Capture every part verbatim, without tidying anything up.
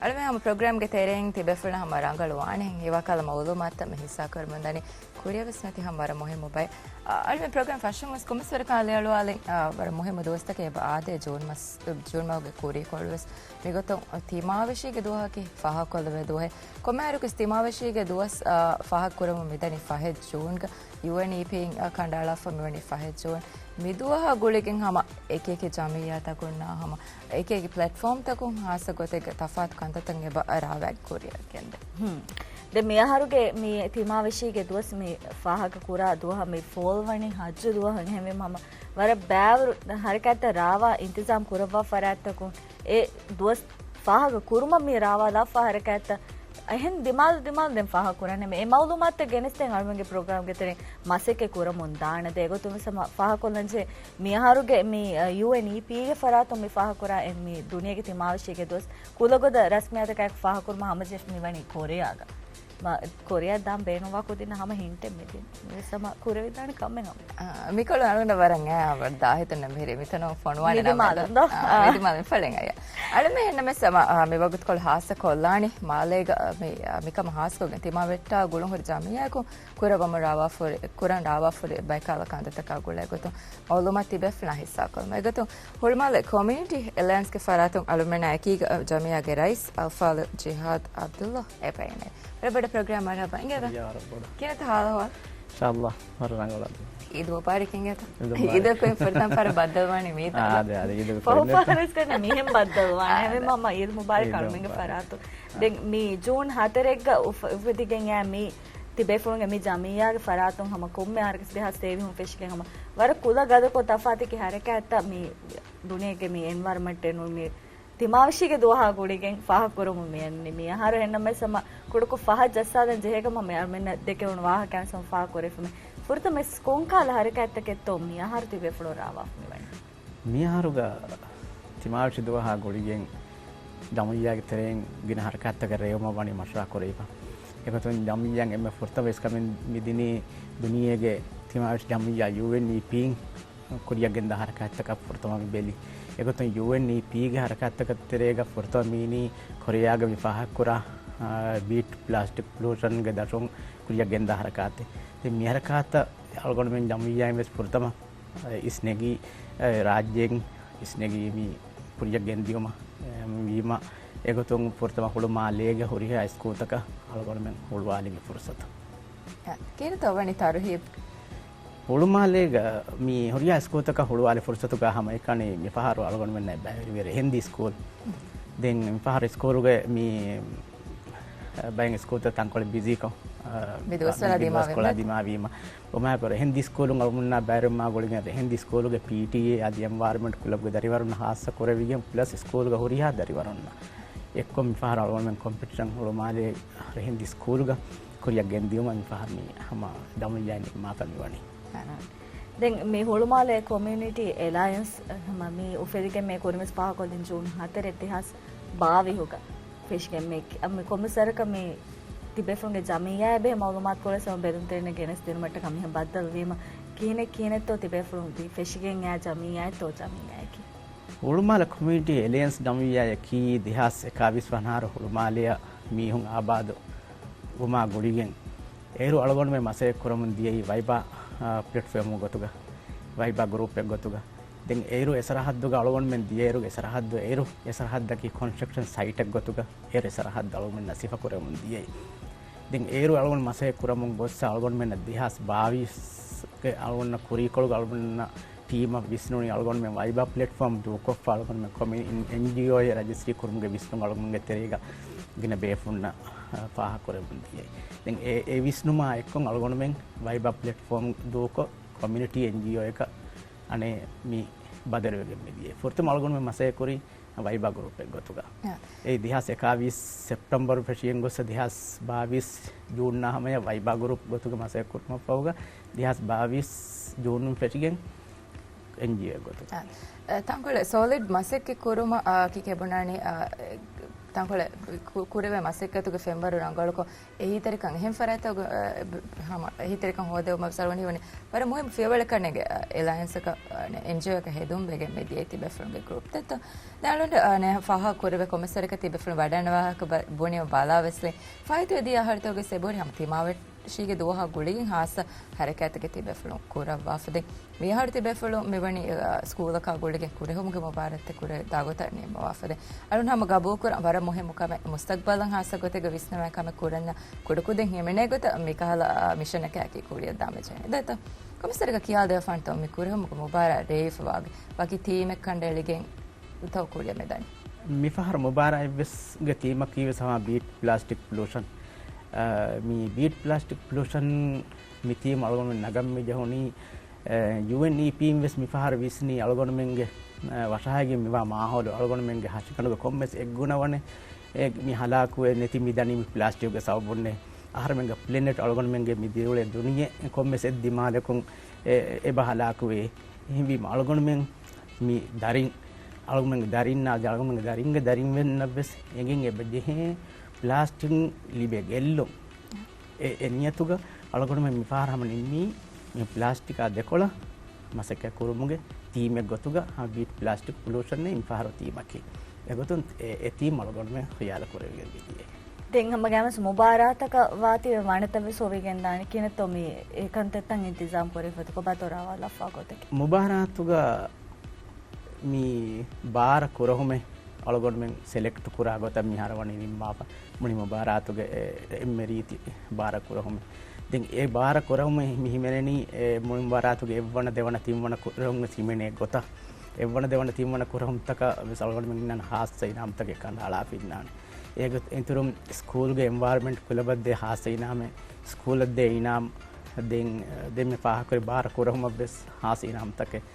އަޅުމެން ހަމަ ޕްރޮގްރާމްގެ ތެރެއިން ތިބޭފުޅުން ހަމަ ރަނގަޅު ވާނެ ހިނގި ވާކަލަ މައުލޫމާތަށް މި ހިއްސާކުރަމުން ދަނީ ކުރިއަށް ވެސް ނެތި ހަމަ ވަރަށް މުހިއްމު ބައެއް. އަ، އަޅުމެން ޕްރޮގްރާމް ފަށުން ވެސް ކޮންމެސް ވަރަކަށް އަލިއަޅުވާލިން، އަ، ވަރަށް މުހިއްމު ދުވަސްތަކެއް އެބަ އާދޭ ޖޫން މަސް، ޖޫން މަހުގެ ކުރީކޮޅު ވެސް. މިގޮތުން ތިމާވެށީގެ ދުވަހަކީ ފާހަގަކޮށްލެވޭ ދުވަހެއް. ކޮންމެ އަހަރަކުވެސް ތިމާވެށީގެ ދުވަސް، އަ، ފާހަގަކުރަމުން މިދަނީ ފަހެއް ޖޫންގަ. ޔޫއެންއީޕީން ކަނޑައަޅާފަ މިވަނީ ފަހެއް ޖޫން. މިދުވަހާ ގުޅިގެން ހަމަ އެކިއެކި ޖަމިއްޔާތަކުންނާ ހަމަ އެކިއެކި ޕްލެޓްފޯމްތަކުން ހާއްސަ ގޮތެއްގަ ތަފާތު ކަންތައްތައް އެބަ ރާވާގެން ކުރިއަށް ގެންދޭ. ހުން. ދެން މި އަހަރުގެ މި ތިމާވެށީގެ ދުވަސް މި ފާހަގަ ކުރާ ދުވަހަށް މި ފޯލްވަނީ ހައްޖު ދުވަހަށް. އެހެންވީމަ ހަމަ ވަރަށް ބައިވަރު ހަރަކާތްތައް ރާވާ އިންތިޒާމް ކުރައްވާ ފަރާތްތަކުން އެ ދުވަސް ފާހަގަ ކުރުމަށް މި ރާވާލާފަ ހަރަކާތްތައް އެހެން ދިމާލު ދިމާލު ދެން ފާހަގަ ކުރާނެ. މި އެ މައުލޫމާތުތައް ގެނެސްދޭން އަޅުމެންގެ ޕްރޮގްރާމްގެ ތެރެއިން މަސައްކަތް ކުރަމުން ދާނެ. ދެ އެގޮތުން ވެސް ހަމަ ފާހަގަކޮށްލަންޖެހޭ މި އަހަރުގެ މި، އަ، ޔޫއެންއީޕީގެ ފަރާތުން މި ފާހަގަކުރާ އެ މި ދުނިޔޭގެ ތިމާވެށީގެ ދުވަސް ކުލަގޮދަށް ރަސްމިއްޔާތަކާއެކު ފާހަގަކުރުމަށް ހަމަޖެހިފަ މިވަނީ ކޮރެޔާގަ. މަ-، ކޮރެޔާ ދާން ބޭނުންވާ ކުދިންނަށް ހަމަ ހިންޓެއް މިދިން. މިވެސް ހަމަ ކުރެވިދާނެ ކަމެއް ހަމަ. އާ، މިކޮޅު އަޅުގަނޑަށް ވަރަށް އަ، ވަރަށް ދާހިތުންނަށް މިހިރީ މިތަނުން ފޮނުވާނެ ނަމަ މިދިމާލުން ދޯ؟ އާ، އާ. މިދިމާލުން ފަޅެން އައްޔަ. އަޅުމެން އެންނަމެސް ހަމަ، އާ، މި ވަގުތުކޮޅު ހާއްސަ ކޮށްލާނީ މާލޭގަ، އާ، މި، އާ، މިކަމަށް ހާއްސަކޮށްގެން ތިމާ ވެއްޓާ ގުޅުންހުރި ޖަމިއްޔާއަކު ކުރައްވަމުން ރާވާފުރި، ކުރަން ރާވާފުރި ބައިކަލަ ކަންތައްތަކާ ގުޅޭ ގޮތުން މައުލޫމާތު ތިބޭފުޅުންނާ ހިއްސާކުރުމަށް. އެގޮތުން ހުޅުމާލެ ކޮމިއުނިޓީ އެލައިންސްގެ ފަރާތުން އަޅުމެންނާ އެކީގަ ޖަމިއްޔާގެ ރައީސް އަލްފާޟިލް ޖިހާދް އަބްދުﷲ އެބައިނެ. ވަރަށް ބޮޑަށް ޕްރޮގްރާމް މަރުޙަބާ. އިނގޭތަ؟ އިނގޭ ވަރަށް ބޮޑަށް. ކިހިނެއްތަ ހާލު އަހުވާލު؟ އިންޝާﷲ ވަރަށް ރަނގަޅު. އީދު މުބާރަކް. އިނގޭތަ؟ އީދު މުބާރަކް. އީދަކުން ފުރަތަމަ ފަހަރަށް ބައްދަލުވާނީ މީތަ؟ އާ، އާދެ، އާދެ، އީދު ފަހު ފުރަތަމަ. ފަހަރަށް މިހެން ބައްދަލުވާނެ. އާ، އެހެން އާދެ. މަމަ އީދު މުބާރަކް އީދު އަޅުމެންގެ މުބާރަކް. ފަރާތުން. އާ. ދެން މި ޖޫން ހަތަރެއްގަ އުފ-، އުފެދިގެން އައި މި ތިބޭފުޅުންގެ މި ޖަމިއްޔާގެ ފަރާތުން ހަމަ ކޮންމެ އަހަރަކަސް ދެހާސް ސޭވިހުން ފެށިގެން ހަމަ ވަރަށް ކުލަ ގަދަކޮށް ތަފާތު އެކި ހަރަކާތްތައް މި ދުނިޔޭގެ މި އެންވަޔަރަމަންޓެއް ނޫން މި ތިމާވެށީގެ ދުވަހާ ގުޅިގެން ފާހަގަކުރަމުން މިއަންނަނީ. މި އަހަރު އެންނަމެސް ހަމަ ކުޑަކޮށް ފަހަށް ޖައްސާލަން ޖެހޭކަމަށް މި އަޅުމެންނަށް ދެކެވުނު ވާހަކައިން ހަމަ ފާހަގަކުރެވިފަ މި. ފުރަތަމަ ވެސް ކޮންކަހަލަ ހަރަކާތްތަކެއްތޯ މި އަހަރު ތިބޭފުޅުން ރާވާފަ މިވަނީ؟ މި އަހަރުގަ ތިމާވެށި ދުވަހާ ގުޅިގެން ޖަމިއްޔާގެ ތެރެއިން ގިނަ ހަރަކާތްތަކެއް ރޭވުމަށް ވަނީ މަޝްވަރާ ކުރެވިފަ. އެގޮތުން ޖަމިއްޔާއިން އެންމެ ފުރަތަމަ ވެސް ކަމެއް މިދިނީ ދުނިޔޭގެ ތިމާވެށި ޖަމިއްޔާ ޔޫއެންއީޕީން ކުރިއަށް ގެންދާ ހަރަކާތްތަކަށް ފުރަތަމަ މި ބެލި. އެގޮތުން ޔޫއެންއީޕީގެ ހަރަކާތްތަކަށް ތެރޭގަ ފުރަތަމަ މީނީ ކޮރެޔާގަ މި ފާހަގަކުރާ، އާ، ބީޓް ޕްލާސްޓިކް ޕޮލޫޝަންގެ ދަށުން ކުރިއަށް ގެންދާ ހަރަކާތެއް. ދެން މި ހަރަކާތަށް އަޅުގަނޑުމެން ޖަމިއްޔާއިން ވެސް ފުރަތަމަ، އާ، އިސްނެގި، އާ، ރާއްޖޭން އިސްނެގި މި ކުރިއަށް ގެންދިޔުމަށް، އާ، ވީމަ އެގޮތުން ފުރަތަމަ ހުޅުމާލޭގެ ހުރިހާ ސްކޫލްތަކަށް އަޅުގަނޑުމެން ހުޅުވާލި މި ފުރުސަތު. އަ، ކިހިނެއްތޯ ވަނީ ތަރުހީބު؟ ހުޅުމާލޭގަ މި ހުރިހާ ސްކޫލްތަކަށް ހުޅުވާލި ފުރުސަތުގަ ހަމައެކަނި މިފަހަރު އަޅުގަނޑުމެންނަށް ބައިވެރިވެ ރެހެންދީ ސްކޫލް. ދެން މިފަހަރު ސްކޫލުގެ މި ބައެއް ސްކޫލްތައް ތަންކޮޅެއް ބިޒީކޮށް، އަ، މި ދުވަސްވަރާ މި ދިމާވެ ދުވަސްކޮޅާ ދިމާވީމަ. އޮމާކޮރ ރެހެންދީ ސްކޫލުން އަޅުމުންނާ ބައިވެރިވުމާ ގުޅިގެން ރެހެންދީ ސްކޫލުގެ ޕީޓީއޭ އަދި އެންވަޔަރަމަންޓް ކްލަބްގެ ދަރިވަރުންނަށް ހާއްސަ ކުރެވިގެން ޕްލަސް ސްކޫލްގަ ހުރިހާ ދަރިވަރުންނަށް އެއްކޮށް މިފަހަރު އަޅުގަނޑުމެން ކޮމްޕިޓިޝަން ހުޅުމާލޭ ރެހެންދީ ސްކޫލްގަ ކުރިއަށް ގެންދިޔުމަށް މިފަހަރު މި ހަމަ ޖަމިއްޔާއިން ނިންމާފަ މިވަނީ. ދެން މި ހުޅުމާލޭ ކޮމިއުނިޓީ އެލައިންސް ހަމަ މި އުފެދިގެން މި ކުރިންވެސް ފާހަގަކޮށްލިން ޖޫން ހަތަރެއް ދެހާސް ބާވީހުގަ ފެށިގެން މި، މި ކޮންމެސް ވަރަކަށް މި ތިބޭފުޅުންގެ ޖަމިއްޔާއާ ބެހޭ މައުލޫމާތުކޮޅެއް ހަމަ ބެލުންތެރިންނަށް ގެނެސްދިނުމަށްޓަކާ މިހެން ބައްދަލުވީމަ، ކިހިނެއް ކިހިނެއްތޯ ތިބޭފުޅުން މި ފެށިގެން އައި ޖަމިއްޔާއެއްތޯ ޖަމިއްޔާއަކީ؟ ހުޅުމާލެ ކޮމިއުނިޓީ އެލައިންސް ޖަމިއްޔާއަކީ ދެހާސް އެކާވީސް ވަނަ އަހަރު ހުޅުމާލެއަށް މީހުން އާބާދު ވުމާ ގުޅިގެން އޭރު އަޅުގަނޑުމެން މަސައްކަތް ކުރަމުން ދިޔައީ ވައިބާ، އާ، ޕްލެޓްފޯމު ގޮތުގަ، ވައިބާ ގްރޫޕެއް ގޮތުގަ. ދެން އޭރު އެ ސަރަހައްދުގަ އަޅުގަނޑުމެން ދިޔައިރު އެ ސަރަހައްދު އޭރު އެ ސަރަހައްދަކީ ކޮންސްޓްރަކްޝަން ސައިޓެއް ގޮތުގަ އޭރު އެ ސަރަހައްދު އަޅުގަނޑުމެންނަށް ސިފަ ކުރަމުން ދިޔައީ. ދެން އޭރު އަޅުގަނޑު މަސައްކަތް ކުރަމުން ގޮއްސަ އަޅުގަނޑުމެންނަށް ދެހާސް ބާވީސްގެ އަޅުގަނޑު ކުރީކޮޅުގަ އަޅުގަނޑު ޓީމަށް ވިސްނުނީ އަޅުގަނޑުމެން ވައިބާ ޕްލެޓްފޯމް ދޫކޮށްފަ އަޅުގަނޑުމެން ކޮމި-، އެން-، އެންޖީއޯއެއް ރަޖިސްޓްރީ ކުރުމުގެ ވިސްނުން އަޅުގަނޑުގެ ތެރޭގަ ގިނަ ބޭފުންނަށް، އަ، ފާހަގަކުރެވެމުން ދިޔައީ. ދެން އެ، އެ ވިސްނުމާ އެއްކޮށް އަޅުގަނޑުމެން ވައިބާ ޕްލެޓްފޯމް ދޫކޮށް ކޮމިއުނިޓީ އެންޖީއޯއަކަށް އަނެއް މި ބަދަލުވެގެން މި ދިޔައީ. ފުރަތަމަ އަޅުގަނޑުމެން މަސައްކަތް ކުރީ ވައިބާ ގްރޫޕެއް ގޮތުގަ. އާ. އެއީ ދެހާސް އެކާވީސް ސެޕްޓަމްބަރު ފެށިގެން ގޮއްސަ ދެހާސް ބާވީސް ޖޫން ނަހަމަޔަށް ވައިބާ ގްރޫޕް ގޮތުގަ މަސައްކަތް ކުރުމަށްފަހުގަ ދެހާސް ބާވީސް ޖޫނުން ފެށިގެން އެންޖީއޯ ގޮތުގަ. އާ. އަ، ތަންކޮޅެއް ސޯލިޑް މަސައްކަތް ކުރުމަށް، އާ، ކިކޭ ބުނާނީ، އާ، ތަންކޮޅެއް ކު-، ކުރެވޭ މަސައްކަތުގެ ފެންވަރު ރަނގަޅުކޮށް، އެހީތެރިކަން އެހެން ފަރާތްތަކުގެ، އަ، ބ-، ހަމަ އެހީތެރިކަން ހޯދެވުމަށް ވެސް އަޅުގަނޑު ހީވަނީ ވަރަށް މުހިއްމު ފިޔަވަޅަކަށް ނެގެ، އެ، އެލައިންސަކަށް، އަ، އެންޖީއޯއަކަށް ހެދުން ވެގެން މި ދިޔައީ ތިބޭފުޅުންގެ ގްރޫޕް ދެއްތޯ. ދެ އަޅުގަނޑު، އަ، ނެ، ފާހަގަ ކުރެވޭ ކޮންމެސް ވަރަކަށް ތިބޭފުޅުން ވަޑަންނަ ވާހަކަ ބަ-، ބުނި ބަލާ ވެސް ފާއިތުވެ ދިޔަ އަހަރުތަކުގެ ސެބޯޑި ހަމަ ތިމާވެ ޝީގެ ދުވަހާ ގުޅިގެން ހާއްސަ ހަރަކާތެއްގެ ތިބޭފުޅުން ކުރައްވާފަދަ. މިއަހަރު ތިބޭފުޅުން މިވަނީ، އަ، ސްކޫލަކާ ގުޅިގެން ކުރެހުމުގެ މުބާރާތެއް ކުރެ ދާގޮތަށް ނިންމަވާފަދަ. އަޅުން ހަމަ ގަބޫލުކުރަން ވަރަށް މުހިއްމު ކަމެއް. މުސްތަގްބަލަށް ހާއްސަ ގޮތެއްގަ ވިސްނަވާ ކަމެއް ކުރަންޏާ ކުޑަކުދިން ހިމެނޭ ގޮތަށް މިކަހަލަ، އަ، މިޝަނަކާއެކީ ކުރިއަށް ދާން ވެއްޖެ. ދެއްތޯ؟ ކޮންމެސް ވަރަކަށް ކިޔާދެވިފަންތޯ މި ކުރެހުމުގެ މުބާރާތް ރޭވިފަވާގެ ވަކި ތީމެއް ކަނޑައެޅިގެން ތޯ ކުރިއަށް މިދަނީ. މިފަހަރު މުބާރާތް ވެސް ގެ ތީމަކީ ވެސް ހަމަ ބީޓް ޕްލާސްޓިކް ޕޮލޫޝަން. އާ، މި ބީޓް ޕްލާސްޓިކް ޕޮލޫޝަން މި ތީމް އަޅުގަނޑުމެން ނަގަން މި ޖެހުނީ، އާ، ޔޫއެންއީޕީން ވެސް މިފަހަރު ވިސްނީ އަޅުގަނޑުމެންގެ، އާ، ވަށާގެން މިވާ މާހައުލު އަޅުގަނޑުމެންގެ ހަށިގަނޑުގެ ކޮންމެސް އެއްގުނަ ވަނެ، އެ، މި ހަލާކުވެ ނެތި މި ދަނީ މި ޕްލާސްޓިކްގެ ސަބަބުންނޭ. އަހަރެމެންގެ ޕްލެނެޓް އަޅުގަނޑުމެންގެ މި ދިރިއުޅޭ ދުނިޔެ ކޮންމެސް އެއް ދިމާލަކުން އެ، އެބަ ހަލާކުވޭ. އެހެންވީމަ އަޅުގަނޑުމެން މި ދަރިން، އަޅުގަނޑުމެންގެ ދަރިންނާ، އަޅުގަނޑުމެންގެ ދަރިންގެ ދަރިން ވެންނަށް ވެސް އެނގެން އެބަ ޖެހޭ ޕްލާސްޓިކް ލިބޭ ގެއްލުން. އެ، އެ ނިޔަތުގަ އަޅުގަނޑުމެން މިފަހަރު ހަމަ ނިންމީ މި ޕްލާސްޓިކާ ދެކޮޅަށް މަސައްކަތް ކުރުމުގެ ތީމެއް ގޮތުގަ ހަމަ ބީޓް ޕްލާސްޓިކް ޕޮލޫޝަން އިން މިފަހަރު ތީމަކީ. އެގޮތުން އެ، އެ ތީމް އަޅުގަނޑުމެން ޚިޔާލު ކުރެވިގެން ދިޔައީ. ދެން ހަމަ ގާމަސް މުބާރާތަކަށް ވާތީވެ ވާނެތަ ވެސް ހޮވިގެން ދާނެ ކިހިނެއްތޯ މި އެކަންތައްތައް އިންތިޒާމް ކުރެވިފަ ކޮބާތޯ ރާވާލާފާ ގޮތަކީ؟ މުބާރާތުގަ މި ބާރަ ކުރެހުމެއް އަޅުގަނޑުމެން ސެލެކްޓް ކުރާ ގޮތަށް މިހާރު ވަނީ ނިންމާފަ. މުޅި މުބާރާތުގެ އެ، އެންމެ ރީތި ބާރަ ކުރެހުމެއް. ދެން އެ ބާރަ ކުރެހުމެއް މި ހިމެނެނީ އެ މުޅި މުބާރާތުގެ އެއްވަނަ ދެވަނަ ތިންވަނަ ކުރެހުން ވެސް ހިމެނޭ ގޮތަށް. އެއްވަނަ ދެވަނަ ތިންވަނަ ކުރެހުންތަކަށް ވެސް އަޅުގަނޑުމެން އިންނާނެ ހާއްސަ އިނާމްތަކެއް ކަނޑައަޅާފަ އިންނާނެ. އޭގެ އިތުރުން ސްކޫލްގެ އެންވަޔަރަމެންޓް ކްލަބަށް ދޭ ހާއްސަ އިނާމެއް، ސްކޫލަށް ދޭ އިނާމް، ދެން، ދެން މި ފާހަގަކުރި ބާރަ ކުރެހުމަށް ވެސް ހާއްސަ އިނާމްތަކެއް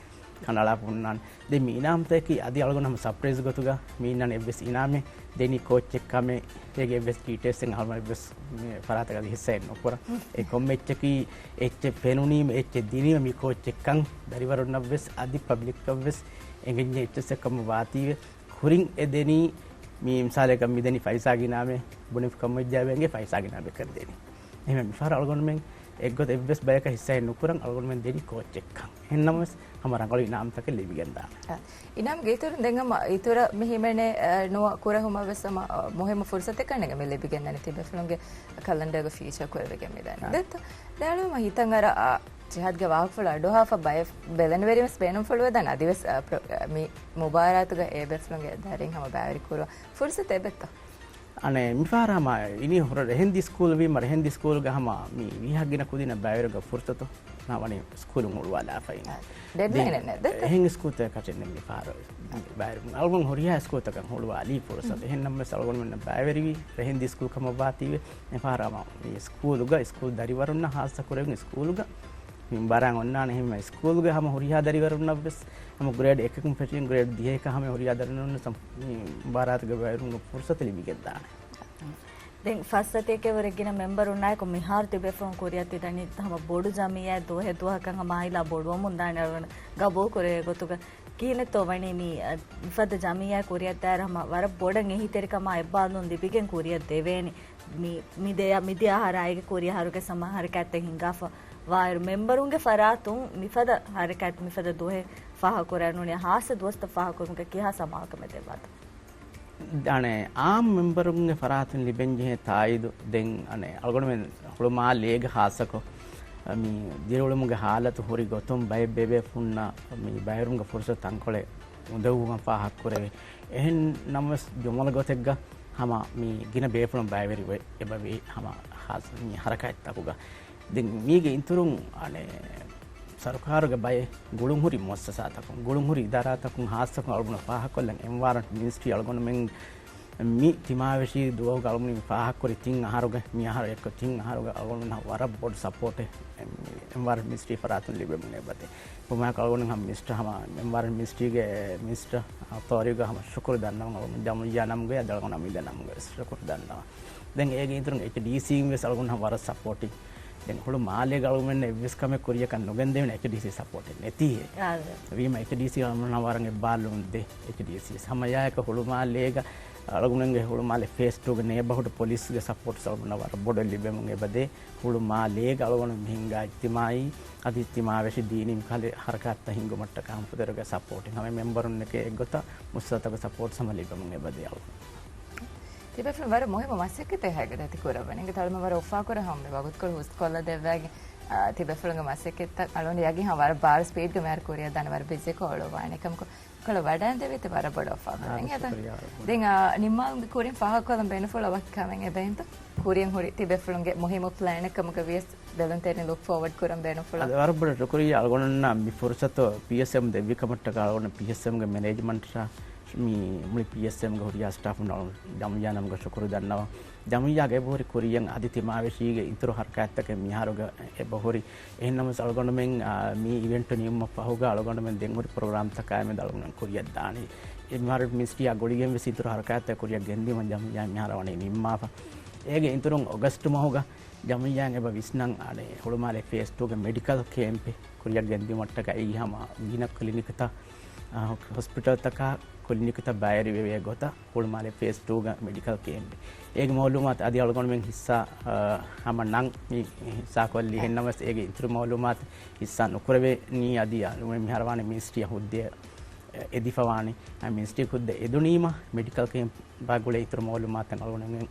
ކަނޑައަޅާފަ އޮންނާނެ. ދެން މި އިނާމްތަކަކީ އަދި އަޅުގަނޑު ހަމަ ސަޕްރައިޒް ގޮތުގަ މި އިންނާނެ އެއްވެސް އިނާމެއް ދެނީ ކޯޗެއް ކަމެއް، އޭގެ އެއްވެސް ޑީޓެއިލްސް އެއް އަޅުގަނޑު އެއްވެސް މި ފަރާތަކަށް ހިއްސާއެއް ނުކުރަން. އެ ކޮންމެ އެއްޗަކީ އެއްޗެއް ފެނުނީމަ، އެއްޗެއް ދިނީމަ މި ކޯޗެއްކަން ދަރިވަރުންނަށް ވެސް އަދި ޕަބްލިކަށް ވެސް އެނގެންޏެ އެއްޗެއްސެއް ކަމަށް ވާތީވެ، ކުރިން އެ ދެނީ މި މިސާލަކަށް މި ދެނީ ފައިސާގެ އިނާމެއް ބުނެފި ކަމަށް ވެއްޖާ އެނގޭ ފައިސާގެ އިނާމެއް ކަން ދެނީ. އެހެންވެ މިފަހަރު އަޅުގަނޑުމެން އެއްގޮތަށް އެއްވެސް ބަޔަކަށް ހިއްސާއެއް ނުކުރަން އަޅުގަނޑުމެން ދެނީ ކޯޗެއްކަން. އެހެންނަމަވެސް ހަމަ ރަނގަޅު އިނާމްތަކެއް ލިބިގެންދާނެ. އިނާމްގެ އިތުރުން ދެން ހަމަ އިތުރަށް މި ހިމެނޭ، އަ، ނުވަ ކުރެހުމަށް ވެސް ހަމަ، އަ، މުހިއްމު ފުރުސަތެއް ކަންނޭނގެ މި ލިބިގެންދަނީ ތިބޭފުޅުންގެ ކަލަންޑަރގަ ފީޗާ ކުރެވިގެން މިދަނީ. އާ. ދެއްތޯ؟ ދެ އަޅުގަނޑު ހިތަށް އަރާ، އަ، ޖިހާދްގެ ވާހަކަފުޅު އަޑުއަހާފަ ބައެއް ބެލެނިވެރިން ވެސް ބޭނުންފުޅުވެދާނެ. އަދިވެސް، އަ، ޕްރޮ-، އަ، މި މުބާރާތުގަ އެ ބޭފުޅުންގެ ދަރިން ހަމަ ބައިވެރި ކުރުވަން ފުރުސަތެއް އެބައްތޯ؟ އަނެއް މިފަހަރު ހަމަ އިނީ ހުރަ ރެހެންދި ސްކޫލް ވީމަ، ރެހެންދި ސްކޫލްގަ ހަމަ މި ވީހާ ގިނަ ކުދިންނަށް ބައިވެރިވުމުގެ ފުރުސަތު ނަ ވަނީ ސްކޫލުން ހުޅުވާލާފައި. އާ، ޑެޑްލައިނެއް ދެން ނެތް. އެހެން ސްކޫލްތަކެއް ކަށެއް ނެތް މިފަހަރު. ބައިވެރިވުމުން އަޅުގަނޑު ހުރިހާ ސްކޫލްތަކަށް ހުޅުވާލީ ފުރުސަތު. އެހެން ނަމަވެސް އަޅުގަނޑުމެންނަށް ބައިވެރިވީ ރެހެންދި ސްކޫލް ކަމަށް ވާތީވެ. މިފަހަރު ހަމަ މި ސްކޫލުގަ ސްކޫލް ދަރިވަރުންނަށް ހާއްސަ ކުރެވިން ސްކޫލުގަ މި މުބާރާތް އޮންނާނެ. އެހެންވެ ސްކޫލްގެ ހަމަ ހުރިހާ ދަރިވަރުންނަށް ވެސް ހަމަ ގްރޭޑް އެކަކުން ފެށިގެން ގްރޭޑް ދިހައެކަށް ހަމަ ހުރިހާ ދަރިވަރުންނަށް ސަމް-، މި މުބާރާތުގަ ބައިވެރިވުމުގެ ފުރުސަތު ލިބިގެންދާނެ. ދެން ފަސް ސަތޭކައެއްވުރެ ގިނަ މެމްބަރުންނާއެކު މިހާރު ތިބޭފުޅުން ކުރިއަށް ތިދަނީ ހަމަ ބޮޑު ޖަމިއްޔާއެއް ދުވަހެއް ދުވަހަކަށް ހަމަ އާއިލާ ބޮޑުވަމުން ދާނެ އަޅުގަނޑު ގަބޫލު ކުރެވޭ ގޮތުގަ. ކިހިނެއްތޯ ވަނީ މި، އަ، މިފަދަ ޖަމިއްޔާ ކުރިއަށް ދާއިރު ހަމަ ވަރަށް ބޮޑަށް އެހީތެރިކަމާ އެއްބާލުން ލިބިގެން ކުރިއަށް ދެވޭނެ. މި، މި ދެޔަ، މިދިޔަ އަހަރާ އޭގެ ކުރިއަށް ހަރުގެ ސަމާ ހަރަކާތްތައް ހިނގާފަ ވާއިރު މެމްބަރުންގެ ފަރާތުން މިފަދަ ހަރަކާތް މިފަދަ ދުވަހެއް ފާހަގަކުރާ ނޫނީ ހާއްސަ ދުވަސްތައް ފާހަގަކުރުމުގެ ކިހާ ސަމާލުކަމެއް ދެއްވާތޯ؟ އަނެއް އާއްމު މެމްބަރުންގެ ފަރާތުން ލިބެންޖެހޭ ތާއީދު ދެން އަނެއް އަޅުގަނޑުމެން ހުޅުމާލޭގަ ހާއްސަކޮށް، މި ދިރިއުޅުމުގެ ހާލަތު ހުރި ގޮތުން ބައެއް ބޭބޭފުންނަށް މި ބައިވެރިވުމުގެ ފުރުސަތު ތަންކޮޅެއް އުނދަގޫވުމަށް ފާހަގަކުރެވޭ. އެހެން ނަމަވެސް ޖުމުލަ ގޮތެއްގަ ހަމަ މި ގިނަ ބޭފުޅުން ބައިވެރިވެ އެބަވީ ހަމަ ހާސް މި ހަރަކާތްތަކުގަ. ދެން މީގެ އިތުރުން އަނެއް ސަރުކާރުގެ ބައެއް ގުޅުންހުރި މުއައްސަސާތަކުން، ގުޅުންހުރި އިދާރާތަކުން ހާއްސަކޮށް އަޅުގަނޑު ފާހަގަކޮށްލަން އެންވަޔަރަންމަންޓް މިނިސްޓްރީ އަޅުގަނޑުމެން މި ތިމާވެށި ދުވަހުގަ އަޅުގަނޑު ފާހަގަކުރި ތިން އަހަރުގެ މި އަހަރު އެއްކޮށް ތިން އަހަރުގަ އަޅުގަނޑު ވަރަށް ބޮޑު ސަޕޯޓެއް އެންވަޔަރަންމަންޓް މިނިސްޓްރީ ފަރާތުން ލިބެމުން އެބަދޭ. ކޮމާކަށް އަޅުގަނޑު ހަމަ މިނިސްޓަރ ހަމަ އެންވަޔަރަންމަންޓް މިނިސްޓްރީގެ މިނިސްޓަރ ތޯރީގަ ހަމަ ޝުކުރު ދަންނަވަން އަޅުގަނޑު ޖަމިއްޔާ ނަމުގައި އަދި އަޅުގަނޑު އަމީދާ ނަމުގައި ވެސް ޝުކުރު ދަންނަވަން. ދެން އޭގެ އިތުރުން އެޗްޑީސީން ވެސް އަޅުގަނޑު ހަމަ ވަރަށް ސަޕޯޓިވް. ދެން ހުޅު މާލޭގަ އަޅުގަނޑުމެންނަށް އެއްވެސް ކަމެއް ކުރިޔަކަށް ނުގެންދެވޭނެ އެޗްޑީސީ ސަޕޯޓެއް ނެތީ. އާ، ވީމަ އެޗްޑީސީ އަޅުގަނޑު ހަމަ ވަރަށް އެއްބާލުން ދޭ އެޗްޑީސީ. ހަމަ އެއާއެކު ހުޅު މާލޭގަ އަޅުގަނޑުގެ ހުޅުމާލެ ފޭސް ޓޫގެ ނޭބަހުޑް ޕޮލިސްގެ ސަޕޯޓްސް އަޅުގަނޑަށް ވަރަށް ބޮޑަށް ލިބެމުން އެބަދޭ. ހުޅުމާލޭގެ އަޅުގަނޑު މިހިންގާ އިޖްތިމާއީ އަދި އިޖްތިމާވެށި ދީނީ ކަލެ ހަރަކާތްތައް ހިންގުމަށްޓަކާ ހަމަ ފުދޭވަރުގެ ސަޕޯޓިން ހަމަ މެމްބަރުންނެކޭ އެއްގޮތަށް މުއްސަސާތަކުގެ ސަޕޯޓްސް ހަމަ ލިބެމުން އެބަދޭ އަޅުގަނޑު. ތިބޭފުޅުން ވަރަށް މުހިއްމު މަސައްކަތެއް ހަގީގަތަށް ކުރައްވަނީ. އިނގޭ ތަޅުމެ ވަރަށް އުފާކުރާ ހަމަ ވަގުތުކޮޅު ހުސްކޮށްލަ ދެއްވައިގެން، އާ، ތިބޭފުޅުންގެ މަސައްކަތްތައް އަޅުގަނޑު ޔަގީން ހަމަ ވަރަށް ބާރު ސްޕީޑްގަ މިހާރު ކުރިއަށް ދާނެ ވަރަށް ބިޒީކޮށް އޮޅުވާނެ. އެކަމަކު ކޮޅަށް ވަޑައިން ދެވީތީ ވަރަށް ބޮޑަށް އުފާކުރަން. އާ، އެދެން، ޝުކުރިއްޔާ ވަރަށް ބޮޑަށް. ދެން، އާ، ނިންމާލުމުގެ ކުރިން ފާހަގަކޮށްލަން ބޭނުންފުޅު އަވަހަކަމެއް އެބައިންތަ؟ ކުރިއަށް ހުރި ތިބޭފުޅުންގެ މުހިއްމު ޕްލޭނެއް ކަމުގަ ވިޔަސް ބެލުންތެރިން ލުކް ފޯވަޑް ކުރަން ބޭނުންފުޅު. އަދި ވަރަށް ބޮޑަށް ޝުކުރިއްޔާ އަޅުގަނޑުންނަށް މި ފުރުސަތު ޕީއެސްއެމް ދެއްވި ކަމަށްޓަކާ އަޅުގަނޑު ޕީއެސްއެމްގެ މެނޭޖްމަންޓަށް މި މުޅި ޕީއެސްއެމްގެ ހުރިހާ ސްޓާފުން އަޅުގަނޑު ޖަމިއްޔާ ނަމުގަ ޝުކުރު ދަންނަވަން. ޖަމިއްޔާގެ އެބަހުރި ކުރިއަށް އަދި ތިމާވެށީގެ އިތުރު ހަރަކާތްތަކެއް މިހާރުގަ އެބަހުރި. އެހެންނަމަވެސް އަޅުގަނޑުމެން، އާ، މި އިވެންޓު ނިމުމަށް ފަހުގަ އަޅުގަނޑުމެން ދެން ހުރި ޕްރޮގްރާމްތަކާއި މެދު އަޅުގަނޑުމެން ކުރިއަށް ދާނީ. އެ މިހާރު މިނިސްޓްރީއާ ގުޅިގެން ވެސް އިތުރު ހަރަކާތްތައް ކުރިއަށް ގެންދިއުމަށް ޖަމިއްޔާ މިހާރު ވަނީ ނިންމާފަ. އޭގެ އިތުރުން އޮގަސްޓް މަހުގަ ޖަމިއްޔާއިން އެބަ ވިސްނަން އަނެއް ހުޅުމާލެ ފޭސް ޓޫގެ މެޑިކަލް ކޭމްޕެއް ކުރިއަށް ގެންދިއުމަށްޓަކައި ހަމަ ގިނަ ކްލިނިކްތައް، އާ، ހޮސްޕިޓަލްތަކާ ކްލިނިކްތައް ބައިވެރިވެވޭ ގޮތަށް ހުޅުމާލެ ފޭސް ޓޫގެ މެޑިކަލް ކޭމްޕެއް. އޭގެ މައުލޫމާތު އަދި އަޅުގަނޑުމެން ހިއްސާ، އާ، ހަމަ ނަން މި ހިއްސާކޮށްލީ. އެހެންނަމަވެސް އޭގެ އިތުރު މައުލޫމާތު ހިއްސާ ނުކުރެވެނީ އަދި އަޅުގަނޑުމެން މިހާރު ވާނީ މިނިސްޓްރީއަށް ހުއްދައެއް އެދިފަވާނީ. އަ، މިނިސްޓްރީ ހުއްދަ އެދުނީމަ މެޑިކަލް ކޭމްޕާ ގުޅޭ އިތުރު މައުލޫމާތު އަޅުގަނޑުމެން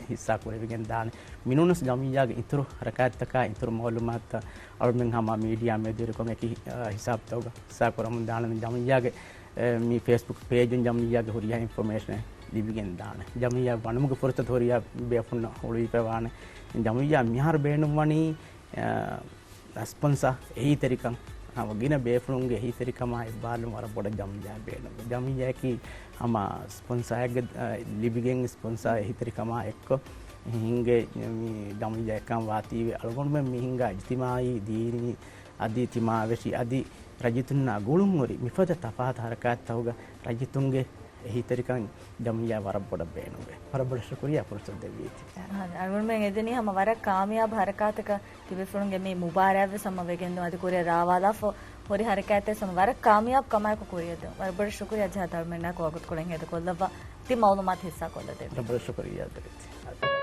ހިއްސާ ކުރެވިގެން ދާނެ. މިނޫނަސް ޖަމިއްޔާގެ އިތުރު ހަރަކާތްތަކާ އިތުރު މައުލޫމާތު އަޅުމެން ހަމަ މީޑިއާ މެދުވެރިކޮށް އެކި، އަ، ހިސާބުތަކުގަ ހިއްސާ ކުރަމުން ދާނަން. ޖަމިއްޔާގެ، އެ، މި ފޭސްބުކް ޕޭޖުން ޖަމިއްޔާގެ ހުރިހާ އިންފޮމޭޝަނެއް ލިބިގެން ދާނެ. ޖަމިއްޔާ ވަނުމުގެ ފުރުސަތު ހުރިހާ ބޭފުންނަށް ހުޅުވިފަވާނެ. ޖަމިއްޔާ މިހާރު ބޭނުންވަނީ، އަ، ސްޕޮންސާ އެހީތެރިކަން. ހަމަ ގިނަ ބޭފުޅުންގެ އެހީތެރިކަމާ އެއްބާލުން ވަރަށް ބޮޑަށް ޖަމިއްޔާ ބޭނުން. ޖަމިއްޔާއަކީ ހަމަ ސްޕޮންސާއެއްގެ، އަ، ލިބިގެން ސްޕޮންސާ އެހީތެރިކަމާ އެއްކޮށް ހިންގޭ މި ޖަމިއްޔާ އެއްކަން ވާތީވެ. އަޅުގަނޑުމެން މި ހިންގާ އިޖްތިމާއީ ދީނީ އަދި ތިމާވެށި އަދި ރައްޔިތުންނާ ގުޅުންހުރި މިފަދަ ތަފާތު ހަރަކާތްތަކުގަ ރައްޔިތުންގެ އެހީތެރިކަން ޖަމިއްޔާ ވަރަށް ބޮޑަށް ބޭނުންވޭ. ވަރަށް ބޮޑަށް ޝުކުރިއްޔާ ފުރުސަތު ދެއްވީތީ. އަޅުގަނޑުމެން އެދެނީ ހަމަ ވަރަށް ކާމިޔާބު ހަރަކާތަކަށް ތިބޭފުޅުންގެ މި މުބާރާތްވެސް ހަމަ ވެގެންދުން އަދި ކުރިއަށް ރާވާލާފަ ހުރި ހަރަކާތްތައް ހަމަ ވަރަށް ކާމިޔާބު ކަމާއެކު ކުރިއަށް ދިނުން. ވަރަށް ބޮޑަށް ޝުކުރިއްޔާ އަޒްހާ ތަޅުމެންނާއެކު ވަގުތުކޮޅެއް ހޭދަކޮށްލައްވާ ތި މައުލޫމާތު ހިއްސާކޮށްލަދެއްވީ. ވަރަށް ބޮޑަށް ޝުކުރިއްޔާ ދެވޭތީ.